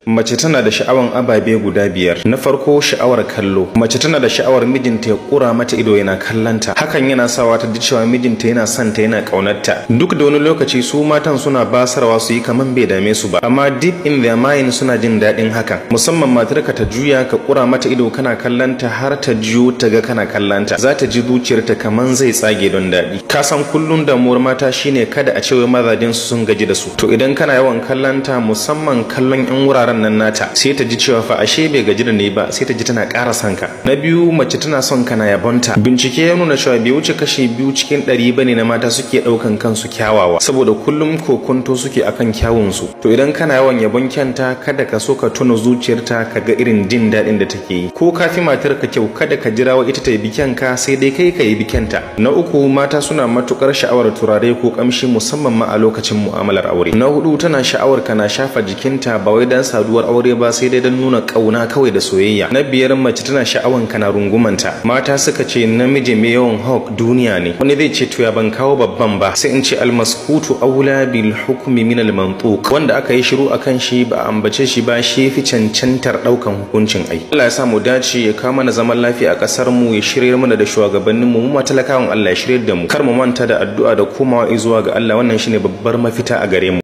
Mace tana da sha'awan ababe guda biyar. Na farko, sha'awar kallo. Mace tana da sha'awar mijinta ya kura mata ido yana kallanta. Hakan yana sawa ta ji cewa mijinta yana son ta, yana ƙaunarta. Duk da wani lokaci su matan suna basarwa, su yi kaman bai dame su ba, amma deep in their mind suna jin daɗin hakan. Musamman matarka ta juya ka kura mata ido kana kallanta, har ta juyo ta ga kana kallanta. Za ta ji zuciyarta kaman zai tsage don daɗi. Ka san kullum damuwar mata shine kada a ce wai mazajen su sun gaji da su. To idan kana yawan kallanta, musamman kallon 'yan wuraren nan nata, sai ta ji cewa fa ashe bai gaji da ni ba, sai ta ji tana ƙara son ka. Na biyu, mace tana son kana yabonta. Bincike ya nuna cewa bai wuce kashi 2% bane na mata suke ɗaukan kansu kyawawa, saboda kullum kokonto suke akan kyawun su. To idan kana yawan yabon kyanta, kada ka so ka tuna zuciyarta, ka ga irin jin daɗin da take yi. Ko ka fi matar ka kyau, kada ka jira wa ita ta yi kyanka, sai dai kai ka yi kyanta. Na uku, mata suna matukar sha'awar turare ko kamshi, musamman ma a lokacin mu'amalar aure. Na hudu, tana sha'awar kana shafa jikinta, ba wai dan saduwar aure ba, sai dai don nuna kauna kawai da soyayya. Na biyar, mace tana sha'awan kana rungumanta. Mata suka ce namiji mai yawan hug duniya ne. Wani zai ce, "To ya ban kawo babban ba?" Sai in ce المسكوت أولى بالحكم من المنطوق. Wanda aka yi shiru akan shi, ba a ambace shi ba, shi fi cancantar daukan hukuncin ai. Allah ya sa mu dace, ya kawo mana zaman lafiya a kasar mu, ya shirye mana da shugabannin mu. Mu ma talakawan, Allah ya shirye da mu. Kar mu manta da addu'a da komawa zuwa ga Allah. Wannan shine babbar mafita a gare mu.